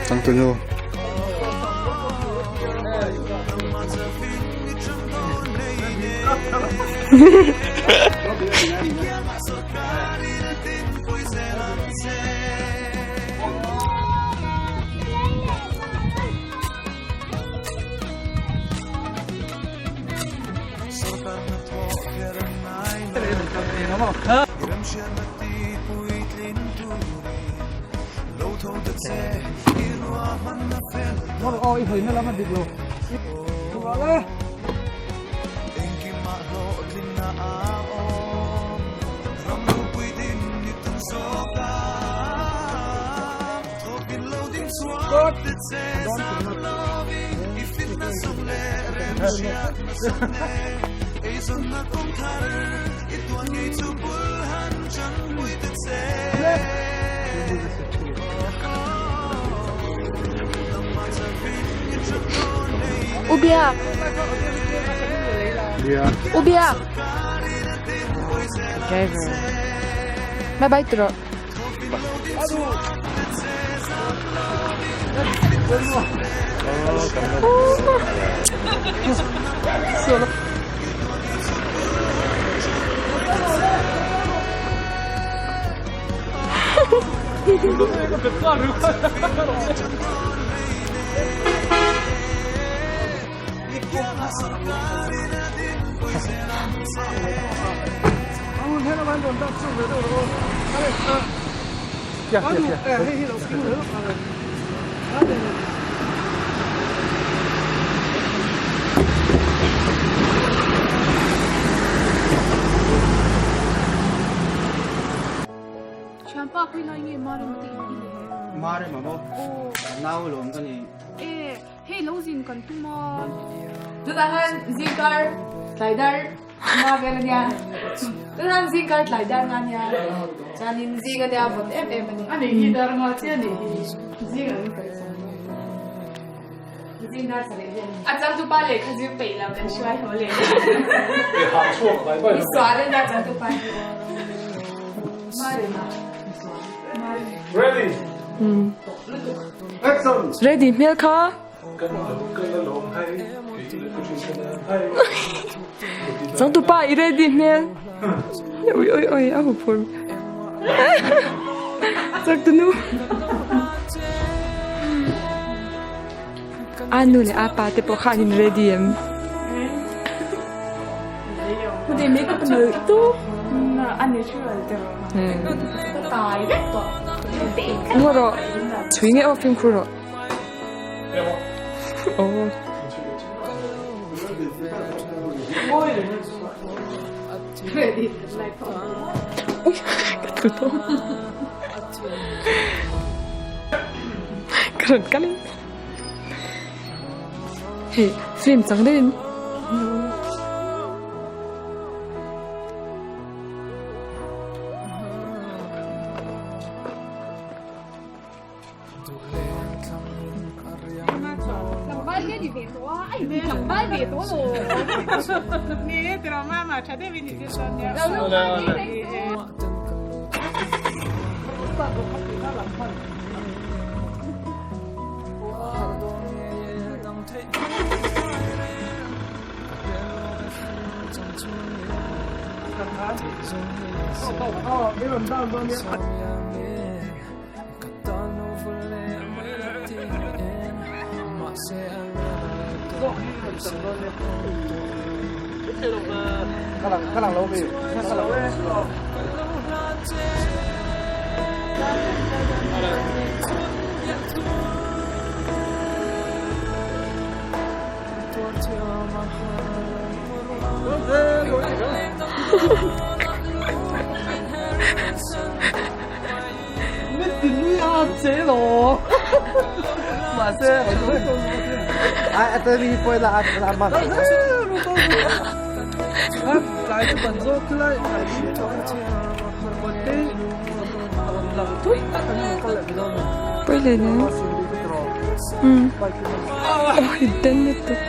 Changtunu. U Biak. U Biak. Driver. Bye bye tro. Thianpa khawi lai nge Marem te in i le? Marem a maw? Nau lawm ka ni. E, hei lo zin kan tum a. Chutah khan zingkar tlai dar nga vel a nia. Chutah khan zingkar tlai dar nga nia. Chuanin zing a nia vawt em em a ni. A nih hi dar nga chiah a nih hi. Zing an kaih chang. Zing dar sarih vel a ni. A changtupa lehkha zir peih lo kan hruai haw leh. Misual a nia changtupa hi. Marina. Ready. Action. Ready hmel kha. Changtupa i ready hmel. Ui ui ui a hu phur. Changtunu. A nu leh a pa te pawh kha an in ready em? Hei makeup nalh tu a natural deuh a tai vek tawh. Ngaw rawh, chhui nge aw fimkhur rawh. Aw. Ui, ka tlu tawh. Ka rawn kal in. Hei film chang deuh in. hlei nem. Awi den lutuk.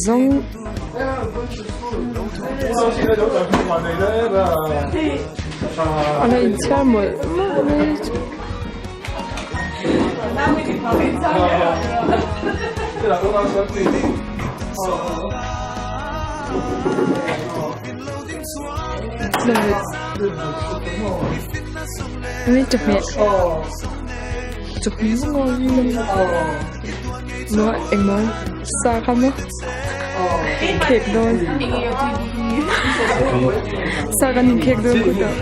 Zawng. A la inchhiar mawlh mawlh mai chu. Ni chawhmeh chawhmeh ngawi maw engmaw sa kha maw khek dawn sa kan inkhek dawn khutah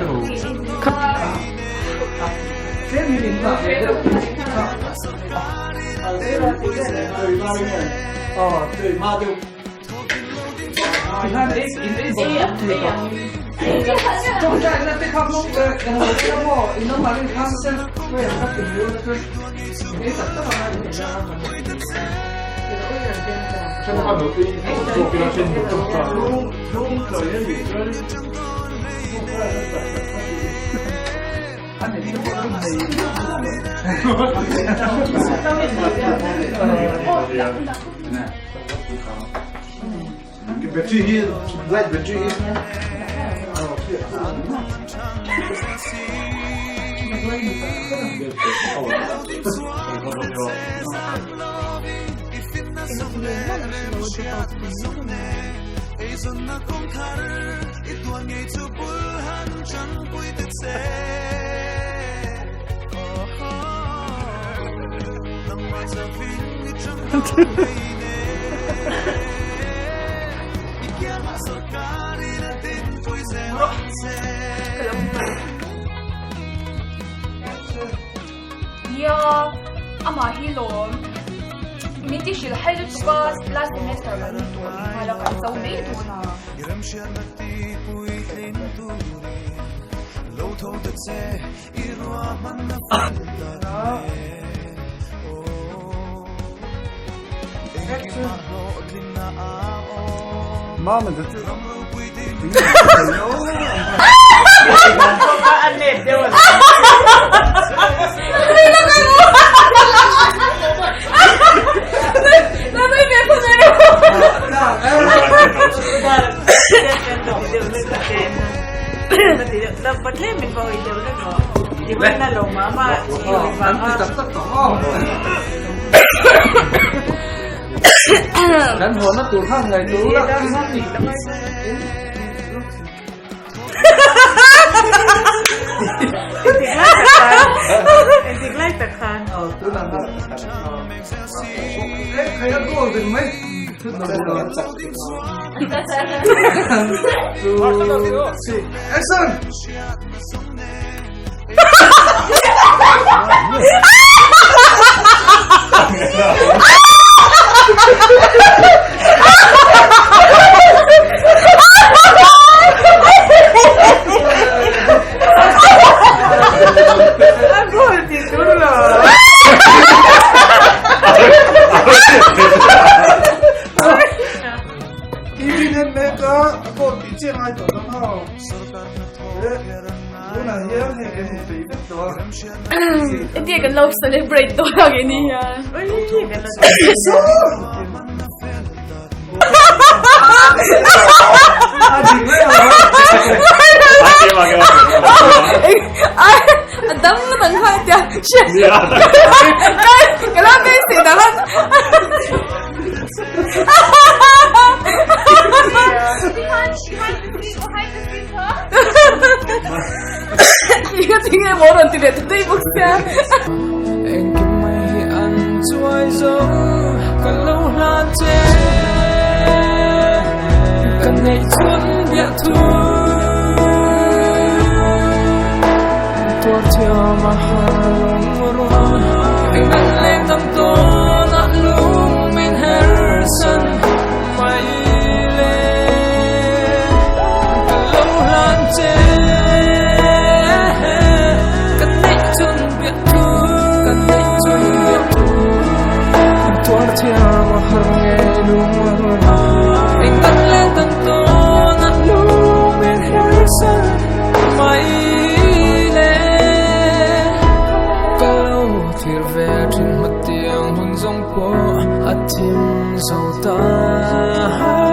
Nia, amah hi lawm. Min ti hrilh hai lutuk a, last semester kan ni tawh ni nghal a, kan zo mai dawn a. Tunah hian hei kan inpeih vek tawh a. Entia kan lo celebrate dawn ang ini hian. A dam na dang kha tia. Ka lo beisei dang a. Tinge maw rawn ti leh ta daih bawk sia. Engkim mai hi an chuai zo ka lo hlan che Ka neih chun biah thu Tuar thiam a har lung rual Eng an leng dang tawn ah lung min her san mai le Ka lo hlan che Ka neih chun biah thu Ka neih chun biah thu Tuar thiam a har nge lung rual Eng an leng dang tawn ah lung min her san mai le Ka lo thlir ve thin hmatiang hun zawng pawh a thim zo ta.